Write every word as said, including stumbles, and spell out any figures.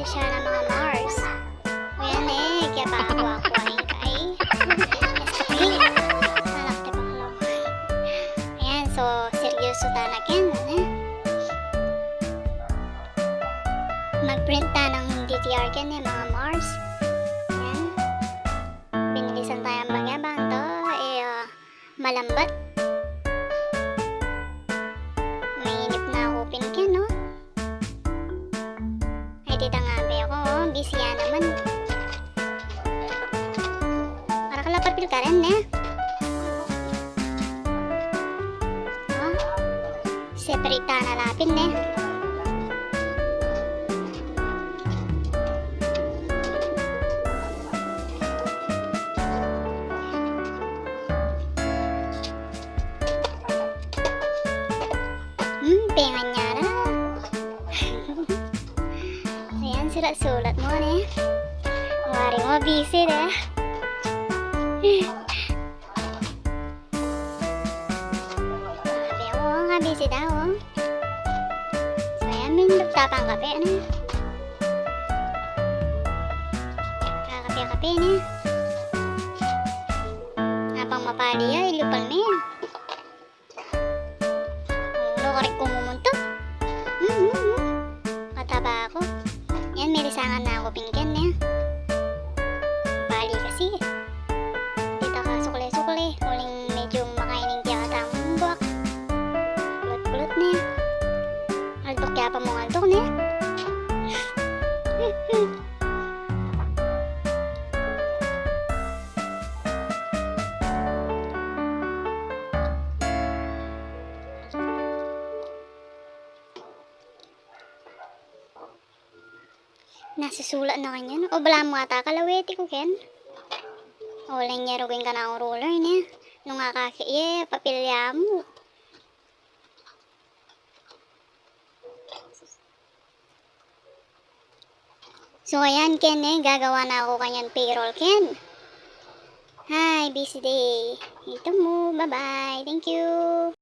Siya na, mga Mars. O yan e, kaya pa aku, aku ay kay. Yes, okay. Anak, te, pangalawa. Ayan, so, seryoso tana ken, ano? Mag-print ta ng D T R ken e, mga Mars. Ayan. Binilisan taya, bang to e, ah, malambat. Mainip na aku pin ken, no? Ay, tita nga be aku, o. Busy ya naman. Para kala papil karin, ne? O? Separate tana la pin, ne? Hmm, pengan ya na. Ayan, sulat-sulat mu, ne? Wari mu, busy, ne? Sabi aku, nga, busy daw, o. So, ayan, minum ta pang kape, ne? Kakape-kape, ne? Apang mapali ya, ilupal me. Ulo, karik ku mumuntuk. Hmm, hmm, hmm. Kataba aku. Yan, mirisangan na aku pin ken, e. Bali kasi. Di ta kasukle-sukle. Uling medyo makaining kaya katamu ng buak. Kulot-kulot ne. Altok ya pa mu, altok ne. Nasusulat na kanyan. O, balamu ata kalawiti ku ken. O, uling ya rugu ing kanakung ruler ne. Nung akakit ye, papilya mu. So, ayan, ken, e, gagawa na aku kanyan payroll, ken. Hi, busy day. Ito mu. Bye-bye. Thank you.